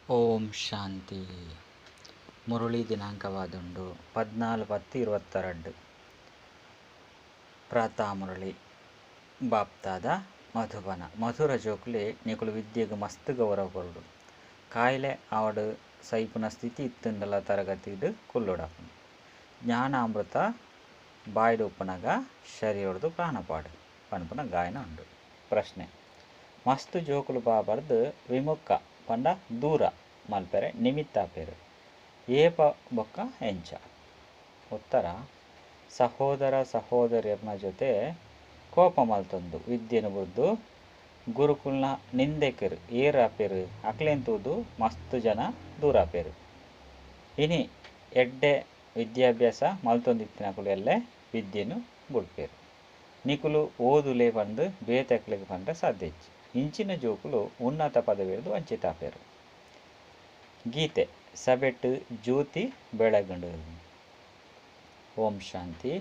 ಓಂ ಶಾಂತಿ. ಮುರಳಿ ದಿನಾಂಕವಾದುಂಡು 14/10/22. ಪ್ರಾತಃ ಮುರಳಿ ಬಾಪ್ತಾದ ಮಧುಬನ. ಮಧುರ ಜೋಕುಲೆ ನಿಕುಲು ವಿದ್ಯೆಗೆ ಮಸ್ತ್ ಗೌರವ ಕೊರಡು. ಕಾಯಿಲೆ ಆವಡು ಸೈಪುನ ಸ್ಥಿತಿ ಇತ್ತುಂಡಲ ತರಗತಿಡು ಕುಲ್ಲುಡಾಪುಂಡು. ಜ್ಞಾನಾಮೃತ ಬಾಯ್ಡು ಉಪ್ಪುನಗ ಶರೀರದು ಪ್ರಾಣಪಾಡು ಪನ್ಪುನ ಗಾಯನ ಉಂಡು. ಪ್ರಶ್ನೆ: ಮಸ್ತ್ ಜೋಕುಲು ಬಾಬರ್ದು ವಿಮುಖ ಪಂಡ ದೂರ ಮಲ್ಪೆರೆ ನಿಮಿತ್ತಾಪೆರು ಏಪ ಬೊಕ್ಕ ಎಂಚ? ಉತ್ತರ: ಸಹೋದರ ಸಹೋದರಿಯರ್ನ ಜೊತೆ ಕೋಪ ಮಲ್ತೊಂದು ವಿದ್ಯೆನು ಬುಡ್ದು ಗುರುಕುಲ್ನ ನಿಂದೆಕೆರು ಏರಾಪೆರು ಅಕ್ಲೆನ್ ತೂದು ಮಸ್ತ್ ಜನ ದೂರಾಪೆರು. ಇನಿ ಎಡ್ಡೆ ವಿದ್ಯಾಭ್ಯಾಸ ಮಲ್ತೊಂದಿತ್ತಿನಕುಲು ಎಲ್ಲೆ ವಿದ್ಯೆನು ಬುಡ್ಪೆರು. ನಿಕುಲು ಓದುಲೆ ಪಂದ್ ಬೇತೆಕ್ಲೆಗ್ ಪಂಡ ಸಾಧ್ಯ ಇಜ್ಜಿ. ಇಂಚಿನ ಜೋಕುಲು ಉನ್ನತ ಪದವಿರ್ದ್ ವಂಚಿತಾಪೆರ್. ಗೀತೆ ಸಭೆಟ್ ಜ್ಯೋತಿ ಬೆಳಗುಂಡು. ಓಂ ಶಾಂತಿ.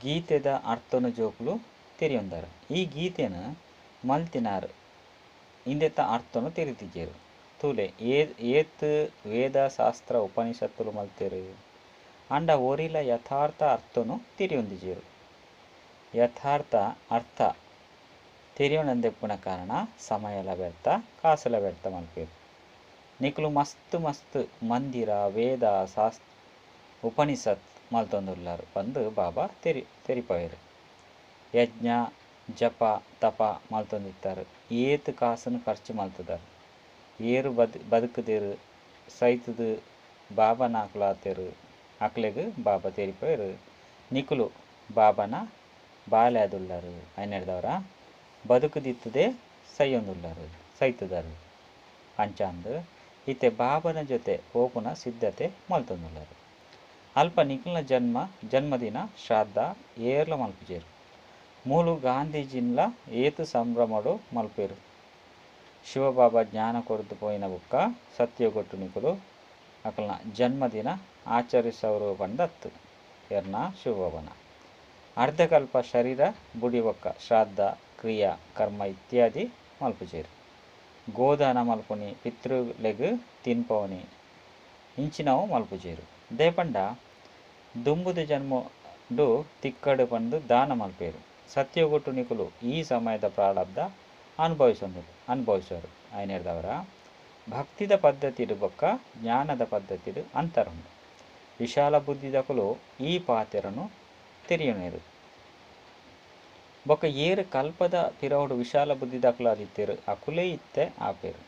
ಗೀತೆದ ಅರ್ಥನು ಜೋಕುಲು ತೆರಿಯೊಂದಾರು. ಈ ಗೀತೆನು ಮಲ್ತಿನಾರ್ ಇಂದೆತ ಅರ್ಥನು ತೆರಿದಿಜೆರ್. ತೂಲೆ ಏತ್ ವೇದ ಶಾಸ್ತ್ರ ಉಪನಿಷತ್ತುಲು ಮಲ್ತೆರು ಅಂಡ ಒರಿಲ ಯಥಾರ್ಥ ಅರ್ಥನು ತೆರಿಯೊಂದಿಜೆರ್. ಯಥಾರ್ಥ ಅರ್ಥ ತೆರಿಯೊನಂದೆಪ್ಪುನ ಕಾರಣ ಸಮಯಲ ವ್ಯರ್ಥ ಕಾಸುಲ ವ್ಯರ್ಥ ಮಲ್ಪೆರು. ನಿಕುಲು ಮಸ್ತ್ ಮಸ್ತ್ ಮಂದಿರ ವೇದ ಶಾಸ್ತ್ರ ಉಪನಿಷತ್ ಮಲ್ತೊಂದುಲ್ಲಾರು ಪಂದ್ ಬಾಬಾ ತೆರಿಪವೆರು. ಯಜ್ಞ ಜಪ ತಪ ಮಲ್ತೊಂದಿತ್ತಾರೆ. ಏತ್ ಕಾಸುನು ಖರ್ಚು ಮಲ್ತದಾರು. ಏರು ಬದುಕುದೆರು ಸೈತದು ಬಾಬನಾಕುಲಾತೆರು ಅಕ್ಲೆಗ್ ಬಾಬಾ ತೆರಿಪವೆರು. ನಿಕುಲು ಬಾಬನ ಬಾಲ್ಯಾದುಲ್ಲಾರು ಐನೆಡ್ದವರ ಬದುಕುದಿತ್ತದೆ ಸೈಯೊಂದುಲ್ಲಾರು ಸೈತದಾರು ಅಂಚಾಂದು ಇತ್ತೆ ಬಾಬನ ಜೊತೆ ಪೋಪುನ ಸಿದ್ಧತೆ ಮಲ್ತೊಂದುಲ್ಲಾರು. ಅಲ್ಪ ನಿಕುಲ್ನ ಜನ್ಮದಿನ ಶ್ರಾದ್ದ ಏರ್ಲ ಮಲ್ಪುಜೆರು. ಮೂಲು ಗಾಂಧೀಜಿನ್ಲ ಏತ್ ಸಂಭ್ರಮಡು ಮಲ್ಪೆರು. ಶಿವಬಾಬಾ ಜ್ಞಾನ ಕೊರ್ದು ಪೋಯಿನ ಬುಕ್ಕ ಸತ್ಯಗೊಟ್ಟು ನಿಕುಲು ಅಕಲ್ನ ಜನ್ಮದಿನ ಆಚರಿಸವರು ಪಂದತ್ತು ಎರ್ನ ಶಿವಬಾಬನ. ಅರ್ಧಕಲ್ಪ ಶರೀರ ಬುಡಿ ಬೊಕ್ಕ ಶ್ರಾದ್ದ ಕ್ರಿಯಾ ಕರ್ಮ ಇತ್ಯಾದಿ ಮಲ್ಪುಜೆರು. ಗೋದಾನ ಮಲ್ಪುನಿ ಪಿತೃಲೆಗ್ ತಿನ್ಪವನಿ ಇಂಚಿನವು ಮಲ್ಪುಜೆರು. ದೇಪಂಡ ದುಂಬುದ ಜನ್ಮಡು ತಿಕ್ಕಡು ಪಂದು ದಾನ ಮಲ್ಪೆರು. ಸತ್ಯಗೊಟ್ಟು ನಿಕುಲು ಈ ಸಮಯದ ಪ್ರಾರಬ್ಧ ಅನುಭವಿಸೋರು. ಐನೆಡ್ದವರ ಭಕ್ತಿದ ಪದ್ಧತಿಡು ಬೊಕ್ಕ ಜ್ಞಾನದ ಪದ್ಧತಿಡು ಅಂತರುಂಡು. ವಿಶಾಲ ಬುದ್ಧಿದಕುಲು ಈ ಪಾತೆರನು ತೆರಿಯೊನೆರು. ಬೊಕ್ಕ ಏರು ಕಲ್ಪದ ಪಿರವುಡು ವಿಶಾಲ ಬುದ್ಧಿದಕುಲಾದಿತ್ತೆರು ಅಕುಲೇ ಇತ್ತೆ ಆಪೆರು.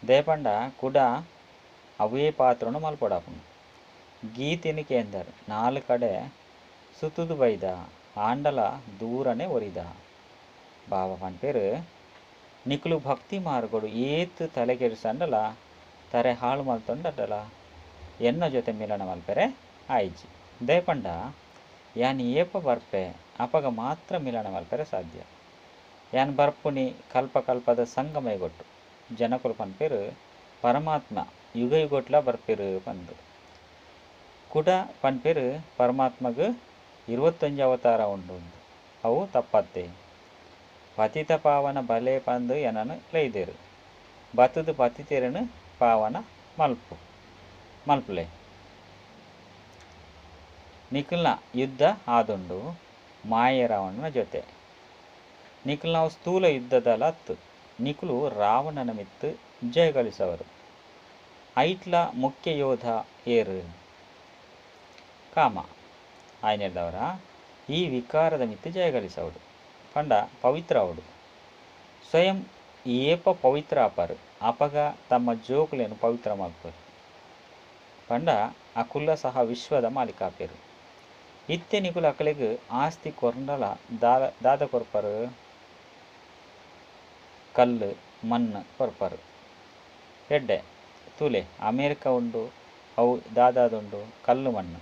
ದೇಪಂಡ ಕುಡ ಅವೇ ಪಾತ್ರನು ಮಲ್ಪೊಡಾಪುಂಡು. ಗೀತೆನು ಕೇಂದರ್ ನಾಲ್ ಕಡೆ ಸುತ್ತುದು ಬೈದ ಆಂಡಲ ದೂರನೆ ಒರಿದ. ಬಾಬಾ ಪನ್ಪೆರು ನಿಕುಲು ಭಕ್ತಿ ಮಾರ್ಗಡು ಏತ್ ತಲೆ ಕೆಡಿಸಂಡಲ ತರೆ ಹಾಳು ಮಲ್ತೊಂಡಲ ಎನ್ನ ಜೊತೆ ಮಿಲನ ಮಲ್ಪೆರೆ ಆಯಿಜಿ. ದೇಪಂಡ ಯಾನ್ ಏಪ ಬರ್ಪೆ ಅಪಗ ಮಾತ್ರ ಮಿಲನ ಮಲ್ಪೆರೆ ಸಾಧ್ಯ. ಯಾನ್ ಬರ್ಪುನಿ ಕಲ್ಪ ಕಲ್ಪದ ಸಂಗಮಯುಗೊಟ್ಟು. ಜನಕುಲು ಪನ್ಪೆರು ಪರಮಾತ್ಮ ಯುಗ ಯುಗೊಟ್ಲ ಬರ್ಪೆರು ಪಂದು. ಕುಡ ಪನ್ಪೆರು ಪರಮಾತ್ಮಗ್ 21 ಅವತಾರ ಉಂಡು ಅವು ತಪ್ಪತ್ತೆ. ಪತಿತ ಪಾವನ ಬಲೆ ಪಂದು ಎನನು ಲೈದೆರು. ಬತ್ತದು ಪತಿತೆರನು ಪಾವನ ಮಲ್ಪುಲೆ. ನಿಕುಲ್ನ ಯುದ್ಧ ಆದುಂಡು ಮಾಯೆ ರಾವಣನ ಜೊತೆ. ನಿಕುಲ್ನವು ಸ್ಥೂಲ ಯುದ್ಧದಲ ಅತ್ತು. ನಿಕುಲು ರಾವಣನ ಮಿತ್ತು ಜಯಗಳಿಸವರು. ಐಟ್ಲ ಮುಖ್ಯ ಯೋಧ ಏರು ಕಾಮ ಆಯ್ನೆಡ್ದವರ ಈ ವಿಕಾರದ ಮಿತ್ತು ಜಯಗಳಿಸವಡು ಪಂಡ ಪವಿತ್ರ ಅವಡು. ಸ್ವಯಂ ಏಪ ಪವಿತ್ರ ಆಪರು ಅಪಗ ತಮ್ಮ ಜೋಕುಲೇನು ಪವಿತ್ರ ಮಲ್ಪರು. ಪಂಡ ಅಕುಲ ಸಹ ವಿಶ್ವದ ಮಾಲೀಕಾಪೆರು. ಇತ್ತೆ ನಿಕುಲು ಅಕಲೆಗ್ ಆಸ್ತಿ ಕೊರ್ಂಡಲ ದಾದ ಕೊರ್ಪರು ಕಲ್ಲು ಮಣ್ಣು ಕೊರ್ಪರು. ಎಡ್ಡೆ ತೂಲೆ ಅಮೇರಿಕ ಉಂಡು ಅವು ದಾದಾದುಂಡು ಕಲ್ಲು ಮಣ್ಣು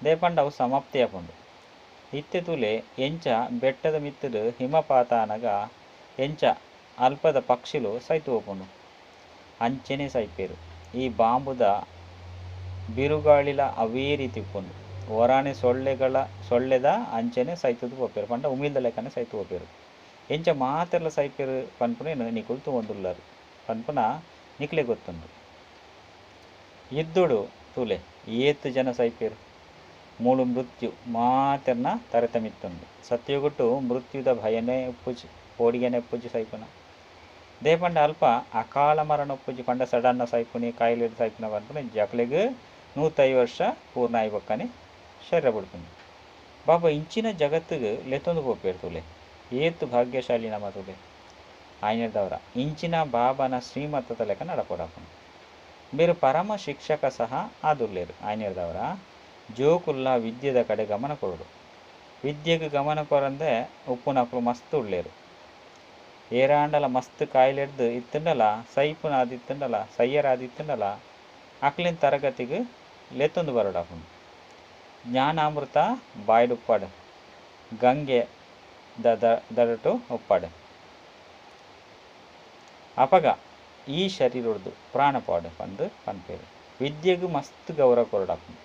ದೇಪಂಡ ಅವು ಸಮಾಪ್ತಿ ಆಪುಂಡು. ಇತ್ತೆ ತೂಲೆ ಎಂಚ ಬೆಟ್ಟದ ಮಿತ್ತುಡು ಹಿಮಪಾತ ಆನಗ ಎಂಚ ಅಲ್ಪದ ಪಕ್ಷಿಲು ಸೈತು ಪೋಪುಂಡು ಅಂಚನೆ ಸೈಪೆರು. ಈ ಬಾಂಬುದ ಬಿರುಗಾಳಿಲ ಅವೇ ರೀತಿ ಉಪ್ಪುಂಡು. ಒರಾನೆ ಸೊಳ್ಳೆದ ಅಂಚನೆ ಸೈತುದು ಪೋಪೆರು ಪಂಡ ಉಮಿಲ್ದ ಲೆಕ್ಕನೆ ಸೈತು ಪೋಪೆರು. ಎಂಚ ಮಾತೆರ್ಲ ಸೈಪೆರು ಪನ್ಪುನೇನು ನಿಕುಲು ತೂವೊಂದುಲ್ಲಾರು. ಪನ್ಪುನ ನಿಕ್ಲೆ ಗೊತ್ತುಂಡು. ಯುದ್ಧೊಡು ತೂಲೆ ಏತ್ ಜನ ಸೈಪೆರ್. ಮೂಳು ಮೃತ್ಯು ಮಾತೆರ್ನ ತರೆತ ಮಿತ್ತುಂಡು. ಸತ್ಯಯುಗಟ್ಟು ಮೃತ್ಯುದ ಭಯನೇ ಉಪ್ಪುಜಿ, ಪೋಡಿಗೆನೆ ಉಪ್ಪುಜಿ ಸೈಪುನ. ದೇಪಂಡ ಅಲ್ಪ ಅಕಾಲ ಮರಣ ಉಪ್ಪುಜಿ. ಪಂಡ ಸಡನ್ನ ಸೈಪುನಿ, ಕಾಯಿಲೆಡ್ ಸೈಪುನ ಪನ್ಪುನ ಜಕ್ಲೆಗ್ 105 ವರ್ಷ ಪೂರ್ಣ ಆಯಿ ಬೊಕ್ಕನೆ ಶರೀರ ಬುಡ್ಪುನಿ. ಬಾಬಾ ಇಂಚಿನ ಜಗತ್ತಿಗೆ ಲೆತ್ತೊಂದು ಪೋಪೇರು ತೂಲೆ. ಏತ್ ಭಾಗ್ಯಶಾಲಿ ನಮ ತೂಲೆ. ಆಯ್ನೆರ್ದವರ ಇಂಚಿನ ಬಾಬಾನ ಶ್ರೀಮತದ ಲೆಕ್ಕ ನಡಪೊಡಾಪುಂಡು. ಬೇರು ಪರಮ ಶಿಕ್ಷಕ ಸಹ ಆದುಲ್ಲೇರು. ಆಯ್ನೆರ್ದವರ ಜೋಕುಲ್ಲ ವಿದ್ಯೆದ ಕಡೆ ಗಮನ ಕೊರಡು. ವಿದ್ಯೆಗೆ ಗಮನ ಕೊರಂದೆ ಉಪ್ಪುನಕುಲು ಮಸ್ತ್ ಉಳ್ಳೇರು. ಏರಾಂಡಲ ಮಸ್ತ್ ಕಾಯಿಲೆಡ್ದು ಇತ್ತುಂಡಲ, ಸೈಪುನ ಆದಿತ್ತುಂಡಲ, ಸೈಯರಾದಿತ್ತುಂಡಲ ಅಕ್ಲೆನ್ ತರಗತಿಗೆ ಲೆತ್ತೊಂದು ಬರೋಡಾಪುಂಡು. ಜ್ಞಾನಾಮೃತ ಬಾಯ್ಡುಪ್ಪಾಡು, ಗಂಗೆ ದಡಟು ಉಪ್ಪಾಡು. ಅಪಗ ಈ ಶರೀರೊಡ್ದು ಪ್ರಾಣಪಾಡು ಪಂದು ಪನ್ಪೇರು. ವಿದ್ಯೆಗೆ ಮಸ್ತ್ ಗೌರವ ಕೊರಡಾಪುಂಡು.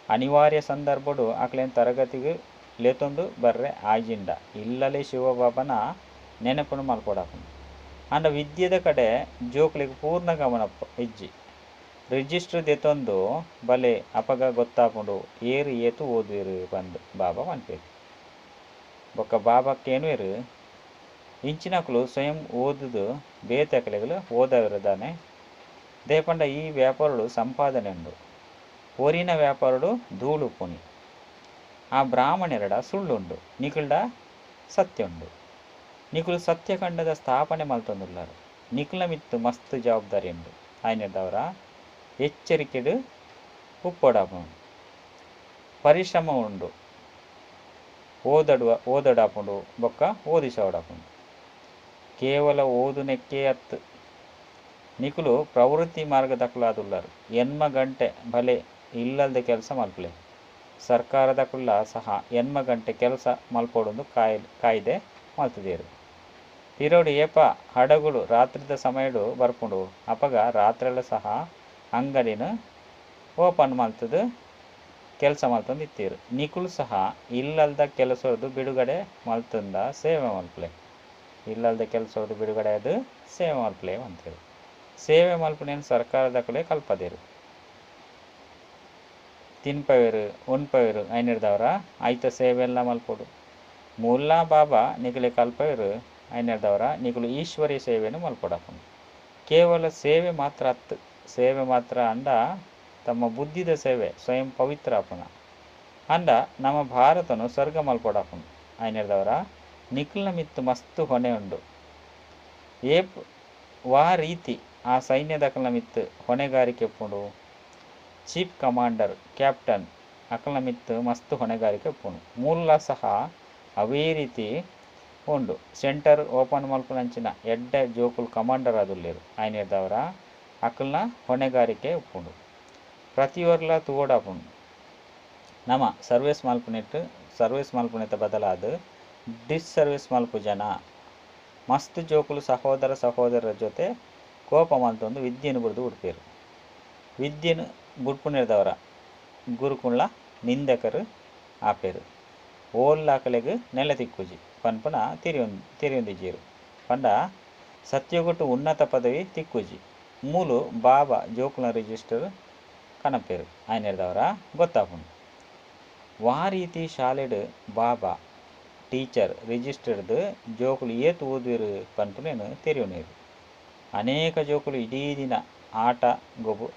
ಅನಿವಾರ್ಯ ಸಂದರ್ಭಡು ಅಕ್ಲೆನ್ ತರಗತಿಗೆ ಲೆತ್ತೊಂದು ಬರ್ರೆ ಆಯ್ಜಿಂಡ ಇಲ್ಲಲೇ ಶಿವಬಾಬನ ನೆನಪುನು ಮಲ್ಪೊಡಾಪುಂಡು. ಆಂಡ ವಿದ್ಯೆದ ಕಡೆ ಜೋಕ್ಲೆಗ್ ಪೂರ್ಣ ಗಮನ ಇಜ್ಜಿ. ರಿಜಿಸ್ಟರ್ ದೆತೊಂದು ಬಲೆ, ಅಪಗ ಗೊತ್ತಾಪುಂಡು ಏರು ಏತು ಓದುವೆರು ಪಂದು ಬಾಬಾ ಪನ್ಪೇರು. ಬೊಕ್ಕ ಬಾಬಾ ಕೇನುವೆರು, ಇಂಚಿನಕುಲು ಸ್ವಯಂ ಓದುದು ಬೇತೆ ಅಕಲೆಗಳು ಓದವಿರದಾನೆ. ದೇಪಂಡ ಈ ವ್ಯಾಪಾರಡು ಸಂಪಾದನೆ ಉಂಡು, ಒರಿನ ವ್ಯಾಪಾರಡು ಧೂಳು ಪುಣಿ. ಆ ಬ್ರಾಹ್ಮಣರಡ ಸುಳ್ಳುಂಡು, ನಿಕಲ್ಡ ಸತ್ಯ ಉಂಡು. ನಿಕುಲು ಸತ್ಯಖಂಡದ ಸ್ಥಾಪನೆ ಮಲ್ತೊಂದುಲ್ಲಾರು. ನಿಕುಲ ಮಿತ್ತು ಮಸ್ತ್ ಜವಾಬ್ದಾರಿ ಉಂಡು. ಆಯ್ನೆರ್ದವರ ಎಚ್ಚರಿಕೆಡು ಉಪ್ಪೊಡಾಪುಂಡು. ಪರಿಶ್ರಮ ಉಂಡು, ಓದಡಾಪುಂಡು, ಬೊಕ್ಕ ಓದಿಸೋಡಾಪುಂಡು. ಕೇವಲ ಓದುನೆಕ್ಕೆ ಅತ್ತು. ನಿಕುಲು ಪ್ರವೃತ್ತಿ ಮಾರ್ಗದಕುಲಾದುಲ್ಲಾರು. ಎನ್ಮ ಗಂಟೆ ಭಲೆ ಇಲ್ಲಲ್ದ ಕೆಲಸ ಮಲ್ಪಲೆ. ಸರ್ಕಾರದಕುಲ್ಲ ಸಹ ಎನ್ಮ ಗಂಟೆ ಕೆಲಸ ಮಲ್ಪೊಡೊಂದು ಕಾಯ್ದೆ ಮಲ್ತದೇರು. ಪಿರೋಡು ಏಪ ಹಡಗುಳು ರಾತ್ರಿದ ಸಮಯಡು ಬರ್ಪುಂಡು, ಅಪಗ ರಾತ್ರೆಲ್ಲ ಸಹ ಅಂಗಡಿನ ಓಪನ್ ಮಲ್ತದು ಕೆಲಸ ಮಲ್ತೊಂದು ಇತ್ತೀರು. ನಿಕುಲು ಸಹ ಇಲ್ಲಲ್ದ ಕೆಲಸೊರ್ದು ಬಿಡುಗಡೆ ಮಲ್ತಂದ ಸೇವೆ ಮಲ್ಪಲೆ. ಇಲ್ಲಲ್ದ ಕೆಲಸೊರ್ದು ಬಿಡುಗಡೆ ಅದು ಸೇವೆ ಮಲ್ಪಲೆ ಅಂತೇಳಿ. ಸೇವೆ ಮಲ್ಪುನೇನು ಸರ್ಕಾರದಕುಲೇ ಕಲ್ಪದೇರು. ತಿನ್ಪವೇರು, ಉಣ್ಪವೇರು ಐನೆರ್ದವರ ಆಯ್ತ ಸೇವೆ ಎಲ್ಲ ಮಲ್ಪೊಡು. ಮೂಲ ಬಾಬಾ ನಿಕುಲೆ ಕಲ್ಪವೇರು. ಐನೆರ್ದವರ ನಿಕುಲು ಈಶ್ವರಿ ಸೇವೆಯನ್ನು ಮಲ್ಪೊಡಾಪುಂಡು. ಕೇವಲ ಸೇವೆ ಮಾತ್ರ ಅತ್ತು. ಸೇವೆ ಮಾತ್ರ ಅಂಡ ತಮ್ಮ ಬುದ್ಧಿದ ಸೇವೆ ಸ್ವಯಂ ಪವಿತ್ರ ಆಪುನ. ಅಂಡ ನಮ್ಮ ಭಾರತನು ಸ್ವರ್ಗ ಮಲ್ಪೊಡಾಪುಂಡು. ಐನೆರ್ದವರ ನಿಕುಲ್ನ ಮಿತ್ತು ಮಸ್ತ್ ಹೊಣೆ ಉಂಡು. ಏಪ್ ವಾ ರೀತಿ ಆ ಸೈನ್ಯದಕಲ್ನ ಮಿತ್ತು ಹೊಣೆಗಾರಿಕೆ ಉಪ್ಪುಂಡು. ಚೀಫ್ ಕಮಾಂಡರ್ ಕ್ಯಾಪ್ಟನ್ ಅಕಲ್ನ ಮಿತ್ತು ಮಸ್ತ್ ಹೊಣೆಗಾರಿಕೆ ಉಪ್ಪುಂಡು. ಮೂಲ ಸಹ ಅವೇ ರೀತಿ ಉಂಡು. ಸೆಂಟರ್ ಓಪನ್ ಮಲ್ಪುನಂಚಿನ ಎಡ್ಡೆ ಜೋಕುಲು ಕಮಾಂಡರ್ ಆದುಲ್ಲೇರು. ಐನೆರ್ದವರ ಅಕಲ್ನ ಹೊಣೆಗಾರಿಕೆ ಉಪ್ಪುಂಡು. ಪ್ರತಿಯೊರ್ಲ ತೂವೊಡಾಪುಂಡು. ನಮ ಸರ್ವಿಸ್ ಮಲ್ಪುನೆಟ್ ಸರ್ವಿಸ್ ಮಲ್ಪುನೆತ ಬದಲಾದ ಡಿಸ್ಸರ್ವಿಸ್ ಮಲ್ಪು ಜನ ಮಸ್ತ್ ಜೋಕುಲು ಸಹೋದರ ಸಹೋದರರ ಜೊತೆ ಕೋಪ ಮಲ್ತೊಂದು ವಿದ್ಯೆನು ಬುಡ್ದು ಉಡ್ಪೇರು. ವಿದ್ಯೆನು ಬುಡ್ಪುನೆರ್ದವರ ಗುರುಕುಲ ನಿಂದಕರು ಆಪೇರು. ಓಲ್ಲಾಕಲೆಗ್ ನೆಲೆ ತಿಕ್ಕುಜಿ ಪನ್ಪುನ ತಿರಿಯೊಂದಿಜ್ಜೆರು. ಪಂಡ ಸತ್ಯಗೊಟ್ಟು ಉನ್ನತ ಪದವಿ ತಿಕ್ಕುಜಿ. ಮೂಲು ಬಾಬಾ ಜೋಕುಲ ರಿಜಿಸ್ಟರ್ ಕನಪೇರು. ಐನೆರ್ದವರ ಗೊತ್ತಾಪುಂಡು. ವಾ ರೀತಿ ಶಾಲೆಡ್ ಬಾಬಾ ಟೀಚರ್ ರಿಜಿಸ್ಟರ್ದು ಜೋಕುಲು ಏತ್ ಓದುವೆರು ಪನ್ಪುನೇನು ತೆರಿಯೊನೇರು. ಅನೇಕ ಜೋಕುಲು ಇಡೀ ದಿನ ಆಟ ಗೊಬ್ಬು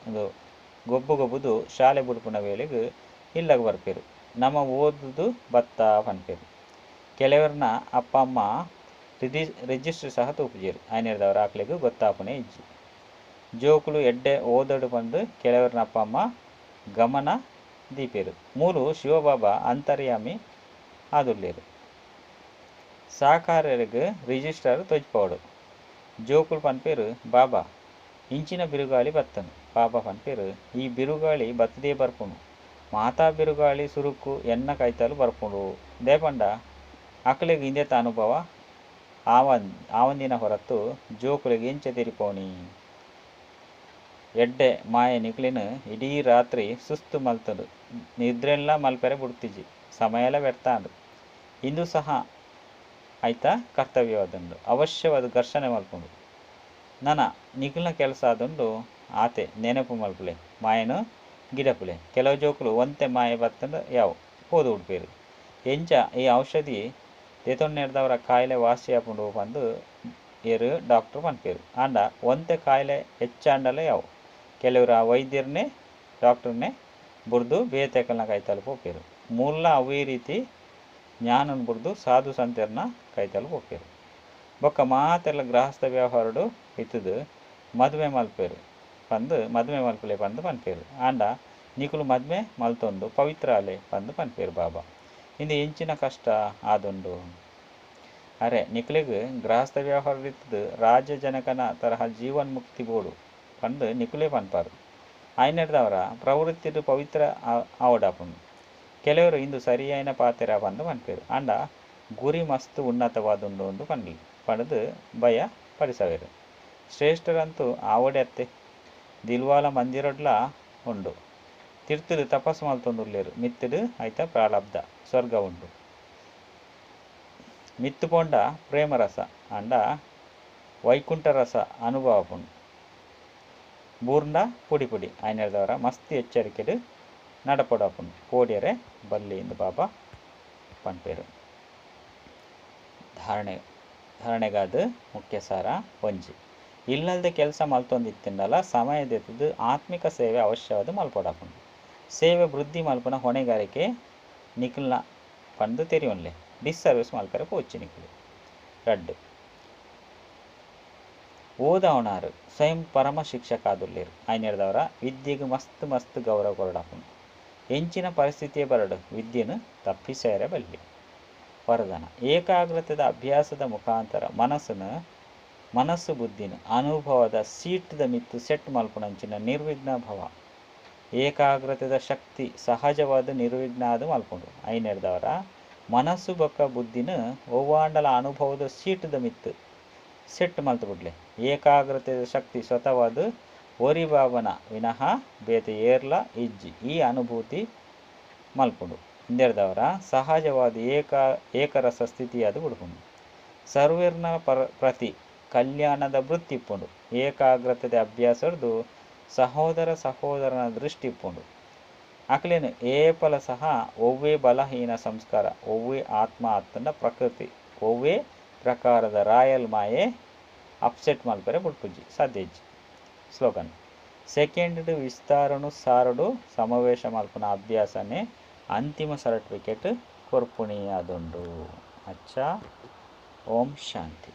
ಗೊಬ್ಬು ಗೊಬ್ಬುದು ಶಾಲೆ ಬುಡ್ಪುನ ವೇಳೆಗ್ ಇಲ್ಲಗ್ ಬರ್ಪೇರು. ನಮ ಓದುದು ಬತ್ತ ಪನ್ಪೇರು. ಕೆಲವರ್ನ ಅಪ್ಪ ಅಮ್ಮ ರಿಜಿಸ್ಟರ್ ಸಹ ತೂಪುಜೆರು. ಐನೆರ್ದವರ ಅಕ್ಲೆಗ್ ಗೊತ್ತಾಪುನೇ ಇಜ್ಜಿ. ಜೋಕುಲು ಎಡ್ಡೆ ಓದಡು ಪಂದು ಕೆಲವರ್ನ ಅಪ್ಪ ಅಮ್ಮ ಗಮನ ದೀಪೇರು. ಮೂಲು ಶಿವಬಾಬಾ ಅಂತರ್ಯಾಮಿ ಆದುಲ್ಲೇರು. ಸಾಕಾರರಿಗೆ ರಿಜಿಸ್ಟರ್ ತೊಜ್ಪೋಡು. ಜೋಕುಲು ಪನ್ಪೇರು, ಬಾಬಾ ಇಂಚಿನ ಬಿರುಗಾಳಿ ಬತ್ತನು. ಬಾಬಾ ಪನ್ಪೇರು, ಈ ಬಿರುಗಾಳಿ ಬತ್ತದೇ ಬರ್ಪುಂಡು. ಮಾತಾ ಬಿರುಗಾಳಿ ಸುರುಕು ಎನ್ನ ಕೈತಲು ಬರ್ಪುಂಡು. ದೇಪಂಡ ಅಕ್ಲೆಗ್ ಇಂದೆತ ಅನುಭವ ಆವಂದಿನ ಹೊರತು ಜೋಕುಲೆಗ್ ಎಂಚ ತೆರಿಪೋಣಿ. ಎಡ್ಡೆ ಮಾಯೆ ನಿಕ್ಲೆನ್ ಇಡೀ ರಾತ್ರಿ ಸುಸ್ತು ಮಲ್ತಂಡು. ನಿದ್ರೆನ್ಲ ಮಲ್ಪೆರೆ ಬುಡ್ತಿಜಿ. ಸಮಯಲ ವ್ಯರ್ಥ ಆಂಡ್. ಇಂದು ಸಹ ಆಯ್ತ ಕರ್ತವ್ಯವಾದುಂಡು. ಅವಶ್ಯವಾದ ಘರ್ಷಣೆ ಮಲ್ಪುಂಡು. ನನ ನಿಕಲ್ನ ಕೆಲಸ ಆದುಂಡು ಆತೆ ನೆನಪು ಮಲ್ಪುಲೆ, ಮಾಯೆನ್ ಗಿಡಪುಲೆ. ಕೆಲವು ಜೋಕುಲು ಒಂತೆ ಮಾಯೆ ಬತ್ತಂಡ ಯಾವು ಪೋದು ಉಡ್ಪೇರು. ಎಂಚ ಈ ಔಷಧಿ ದೆತೊನ್ನೆರ್ದವರ ಕಾಯಿಲೆ ವಾಸಿ ಆಪುಂಡು ಪಂದ್ ಏರ್ ಡಾಕ್ಟರ್ ಪನ್ಪೇರು. ಆಂಡ ಒಂತೆ ಕಾಯಿಲೆ ಹೆಚ್ಚಾಂಡಲ ಯಾವು ಕೆಲವರು ಆ ವೈದ್ಯರ್ನೇ ಡಾಕ್ಟರ್ನೇ ಬುರ್ದು ಬೇತೆಕಲ್ನ ಕೈತಲ್ ಪೋಪೇರು. ಮೂಲ ಅವೇ ರೀತಿ ಜ್ಞಾನನ್ ಬುರ್ದು ಸಾಧು ಸಂತೆರ್ನ ಕೈತಲ್ ಪೋಪೇರು. ಬೊಕ್ಕ ಮಾತೆರ್ಲ ಗೃಹಸ್ಥ ವ್ಯವಹಾರಡು ಇತ್ತದು ಮದುವೆ ಮಲ್ಪೇರು ಪಂದ್ ಮದುವೆ ಮಲ್ಪುಲೆ ಪಂದ್ ಪನ್ಪೇರು. ಆಂಡ ನಿಕುಲು ಮದುವೆ ಮಲ್ತೊಂದು ಪವಿತ್ರ ಅಲೆ ಪಂದ್ ಪನ್ಪೇರು ಬಾಬಾ. ಇಂದು ಎಂಚಿನ ಕಷ್ಟ ಆದುಂಡು. ಅರೆ ನಿಕುಲೆಗ್ ಗೃಹಸ್ಥ ವ್ಯವಹಾರ ಇತ್ತದು ರಾಜಜನಕನ ತರಹ ಜೀವನ್ ಮುಕ್ತಿ ಬೋಡು ಪಂದ್ ನಿಕುಲೇ ಪನ್ಪಾರು. ಆಯ್ನೆಡ್ದಾವರ ಪ್ರವೃತ್ತಿಡ್ ಪವಿತ್ರ ಆವಡಾಪುಂಡು. ಕೆಲವರು ಇಂದು ಸರಿಯಾಯಿನ ಪಾತೆರ ಪಂದ್ ಪನ್ಪೇರು. ಆಂಡ ಗುರಿ ಮಸ್ತ್ ಉನ್ನತವಾದುಂಡು ಅಂದು ಪನ್ಲಿ ಪಂಡ್ದ್ ಭಯ ಪಡಿಸವೇರು. ಶ್ರೇಷ್ಠರಂತೂ ಆವಡೆ ಅತ್ತೆ ದಿಲ್ವಾಲ ಮಂದಿರಡ್ಲಾ ಉಂಡು. ತಿರ್ತುಡು ತಪಸ್ಸು ಮಲ್ತೊಂದುಲ್ಲೆರ್ ಮಿತ್ತುಡು ಐತ ಪ್ರಾರಬ್ಧ ಸ್ವರ್ಗ ಉಂಡು. ಮಿತ್ತು ಪೋಂಡ ಪ್ರೇಮರಸ ಆಂಡ ವೈಕುಂಠ ರಸ ಅನುಭವ ಆಪುಂಡು. ಬೂರ್ಂಡ ಪುಡಿ ಪುಡಿ ಆಯ್ನೆಡ್ದವರ ಮಸ್ತ್ ಎಚ್ಚರಿಕೆಡ್ ನಡಪೊಡಾಪುಂಡು. ಪೋಡ್ಯರೆ ಬಲ್ಲಿ ಇಂದು ಬಾಬಾ ಪನ್ಪೇರು. ಧಾರಣೆಗಾದ ಮುಖ್ಯ ಸಾರ ಒಂಜಿ ಇಲ್ಲಲ್ದೆ ಕೆಲಸ ಮಲ್ತೊಂದಿತ್ತಿಂಡಲ ಸಮಯ ದೆತ್ತದು ಆತ್ಮಿಕ ಸೇವೆ ಅವಶ್ಯವಾದ ಮಲ್ಪೊಡಾಪುಂಡು. ಸೇವೆ ವೃದ್ಧಿ ಮಲ್ಪುನ ಹೊಣೆಗಾರಿಕೆ ನಿಕಲ್ನ ಪಂದ್ ತೆರಿಯೊನ್ಲೆ. ಡಿಸ್ಸರ್ವಿಸ್ ಮಲ್ಪರೆ ಪೋಚಿ ನಿಕುಲು. ರಡ್ಡ್ ಓದಾವಣಾರು ಸ್ವಯಂ ಪರಮ ಶಿಕ್ಷಕ ಆದುಲ್ಲೇರು. ಆಯ್ನೆಡ್ದವರ ವಿದ್ಯೆಗ್ ಮಸ್ತ್ ಮಸ್ತ್ ಗೌರವ ಕೊರಡಾಪುಂಡು. ಎಂಚಿನ ಪರಿಸ್ಥಿತಿಯೇ ಬರಡು ವಿದ್ಯೆನು ತಪ್ಪಿಸೇರೆ ಬಲ್ಲಿ. ವರದಾನ ಏಕಾಗ್ರತೆದ ಅಭ್ಯಾಸದ ಮುಖಾಂತರ ಮನಸ್ಸನ್ನು ಮನಸ್ಸು ಬುದ್ಧಿನ ಅನುಭವದ ಸೀಟ್ದ ಮಿತ್ತು ಸೆಟ್ ಮಲ್ಪುನಂಚಿನ ನಿರ್ವಿಘ್ನ ಭವ. ಏಕಾಗ್ರತೆದ ಶಕ್ತಿ ಸಹಜವಾದ ನಿರ್ವಿಘ್ನ ಆದ್ ಮಲ್ಪುಂಡು. ಐನೆಡ್ದವರ ಮನಸ್ಸು ಬೊಕ್ಕ ಬುದ್ಧಿನ ಒವ್ವಾಂಡಲ ಅನುಭವದ ಸೀಟ್ದ ಮಿತ್ತು ಸೆಟ್ ಮಲ್ತು ಬಿಡ್ಲೆ. ಏಕಾಗ್ರತೆದ ಶಕ್ತಿ ಸ್ವತಃವಾದ ಒರಿ ಬಾಬನ ವಿನಃ ಬೇತೆ ಏರ್ಲ ಇಜ್ಜಿ ಈ ಅನುಭೂತಿ ಮಲ್ಪುಂಡು. ಇಂದೆಡ್ದವರ ಸಹಜವಾದ ಏಕರಸ ಸ್ಥಿತಿಯಾದ ಬಿಡ್ಪುಂಡು. ಸರ್ವೇರ್ನ ಪ್ರತಿ ಕಲ್ಯಾಣದ ವೃತ್ತಿ ಇಪ್ಪುಂಡು. ಏಕಾಗ್ರತೆದ ಅಭ್ಯಾಸರ್ದು ಸಹೋದರ ಸಹೋದರನ ದೃಷ್ಟಿ ಇಪ್ಪುಂಡು. ಅಕ್ಲೇನು ಏಪಲ ಸಹ ಒವ್ವೇ ಬಲಹೀನ ಸಂಸ್ಕಾರ ಒವ್ವೇ ಆತ್ಮ ಆತ್ತಂಡ ಪ್ರಕೃತಿ ಒವ್ವೇ ಪ್ರಕಾರದ ರಾಯಲ್ ಮಾಯೆ ಅಪ್ಸೆಟ್ ಮಲ್ಪರೆ ಬುಡ್ಪುಜಿ ಸಾಧ್ಯ ಇಜ್ಜಿ. ಸ್ಲೋಗನ್ ಸೆಕೆಂಡ್ ವಿಸ್ತಾರನು ಸಾರಡು ಸಮಾವೇಶ ಮಲ್ಪುನ ಅಭ್ಯಾಸನೇ ಅಂತಿಮ ಸರ್ಟಿಫಿಕೇಟ್ ಕೊರ್ಪುಣಿ ಆದುಂಡು. ಅಚ್ಚಾ, ಓಂ ಶಾಂತಿ.